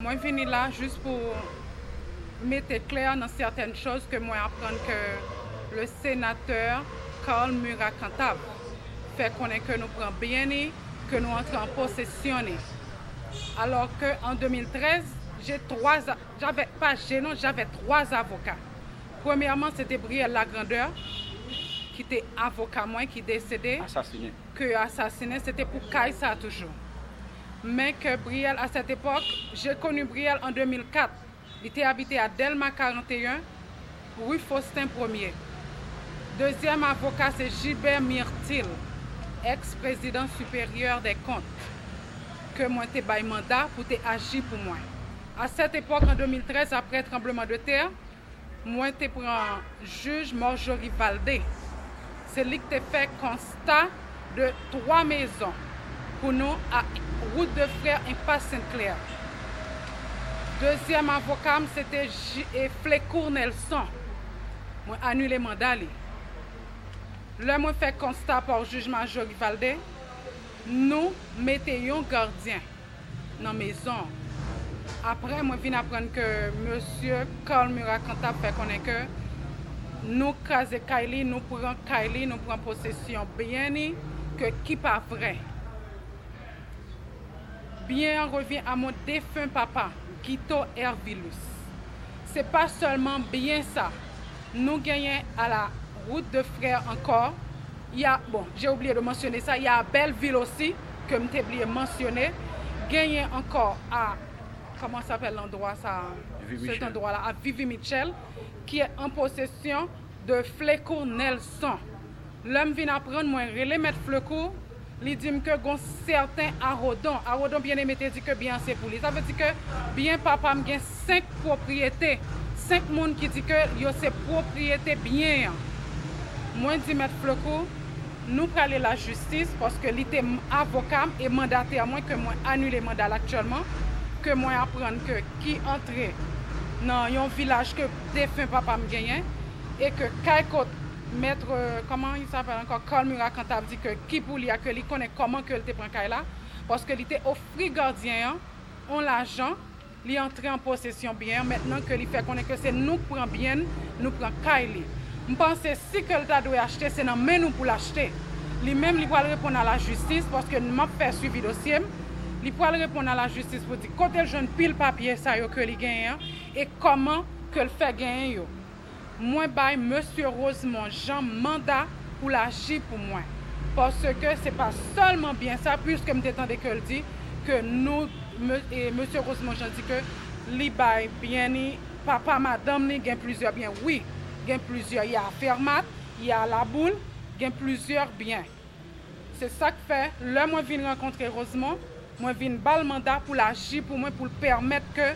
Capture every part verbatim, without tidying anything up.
Mwen vini la jis pou mete klè nan sètèn choz ke mwen aprann ke le senatè Carl Murat Cantave fè konnen ke nou pran byen ni, ke nou antre an posesyon ni. Alors que en deux mille treize, j'ai trois a-, j'avais, pas j'ai non, j'avais trois avocats. Premyèman, se te Briel Lagrandeur, ki te avoka mwen, ki desede, asasinen, ke yo asasinen, se te pou kay sa toujou. Men ke Briel, à cette époque, j'ai connu Briel en deux mille quatre. Li te abite a Dèlma karannteyen, ri Faustin Premier. Dezyèm avoka, se Gilbert Myrtil, ex-président supérieur des comptes, ke mwen te bay manda pou te aji pou mwen. À cette époque, en deux mille treize, après tremblement de terre, mwen te pran jij Marjorie Valdé. Se li ki te fè konsta de twa mezon pou nou a Route de Frères, Impasse Sainte-Claire. Dezyèm avoka m, se te Ji-, e, Flecourt Nelson. Mwen anile manda li. Lè mwen fè konsta pa jij Marjorie Valdé, nou mete yon gadyen nan mezon. Apre, mwen vin aprann ke mesye Carl Murat Cantave fè konnen ke nou kraze kay li, nou pran kay li, nou pran posesyon byen ni, ke ki pa vre. Byen an revyen a mon defen papa, Guito Hervilus. Se pa sèlman byen sa, nou genyen a la Route de Frères ankò, y a, bon, j'ai oublié de mentionner ça, y a Belleville aussi, ke m te bliye mansyone. Genyen ankò a, comment s'appelle l'endroit ça? Vivi Cet Mitchell. Endroit-là, à Vivi Mitchell, qui est en possession de Flecourt Nelson. Lè m vin aprann, mwen rele mèt Flecourt, li di m ke gon sèten Arodon, Arodon Bien-Aimé te di ke byen an se pou li. Sa vle di ke byen papa m gen senk pwopriyete, senk moun ki di ke yo se pwopriyete byen an. Mwen di mèt Flecourt, nou prale lajistis, paske li te m-, avoka m e mandatè mwen, ke mwen anile manda l aktyèlman, ke mwen aprann ke ki antre nan yon vilaj ke defen papa m genyen, e ke kay kot mèt, kòman il s'appelle encore, Carl Murat Cantave di ke ki pou li a, ke li konnen kòman ke l te pran kay la, paske li te ofri gadyen an on lajan, li antre an posesyon byen an, mentnan ke li fè konnen ke se nou k pran byen n, nou pran kay li. M panse si ke l ta dwe achte, se nan men nou pou l achte. Li menm, li pral reponn a lajistis, paske m ap fè swivi dosye m. Li pral reponn a lajistis pou di kote l jwenn pil papye sa yo ke li genyen an, e kòman ke l fè genyen yo. Mwen bay mesye Rosemond Jean manda pou l aji pou mwen. Paske se pa sèlman byen sa, piske m te tande ke l di ke nou, me-, e, mesye Rosemond Jean di ke li bay byen ni papa madanm ni, gen plizyè byen. Wi, gen plizyè, y a Fermat, y a Laboul, gen plizyè byen. Se sa k fè, lè mwen vin rankontre Rosemond, mwen vin ba l manda pou l aji pou mwen, pou l pèmèt ke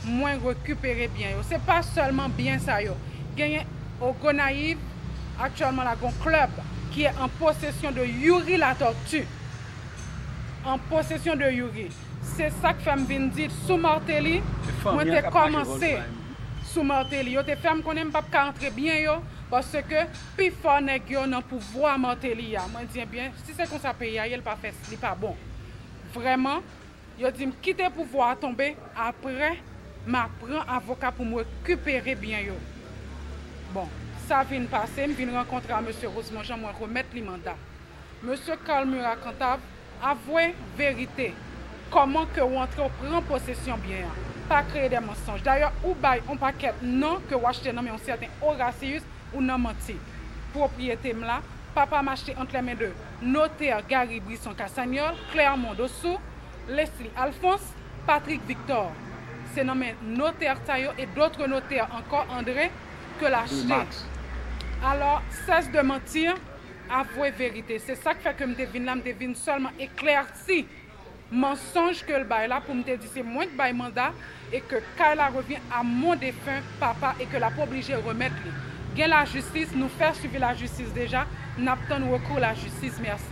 mwen rekipere byen yo. Se pa sèlman byen sa yo. Genyen o Gonayiv, aktyèlman la, gon klèb ki en possession de Youri Latortue. En possession de Youri. Se sa k fè m vin di sou Martelly, mwen te kòmanse sou Martelly. Yo te fè m konnen m p ap ka antre byen yo, paske pifò nèg yo nan pouvwa Martelly a. Mwen di, ebyen, si se konsa peyi a ye, l pa fè, li pa bon. Vrèman, yo di m kite pouvwa a tonbe, apre, m a pran avoka pou m rekipere byen yo. Bon, sa vin pase, m vin rankontre a mesye Rosemond Jean, mwen remèt li manda. Mesye Carl Murat Cantave, avwe verite. Kòman ke w antre, w pran posesyon byen an? Pa kreye de mansonj. Dayè, ou bay on pakèt non ke w achte nan men yon sèten Horatius, ou nan manti. Pwopriyete m la, papa m achte ant les mains de notè Gary Brisson Cassagnolle, Clermont Dossou, Leslie Alphonse, Patrick Victor. Se nan men notè sa yo e d'autres notaires encore, André, ke l achte. Max. Alors, cesse de mentir, avwe verite. Se sa k fè ke m te vin la, m te vin sèlman eklèsi mansonj ke l bay la pou m te di se mwen k bay manda e ke kay la revyen a mon defen papa e ke l ap oblije remèt li. Gen lajistis, nou fè swivi lajistis deja, n ap tann rekou lajistis. Mèsi.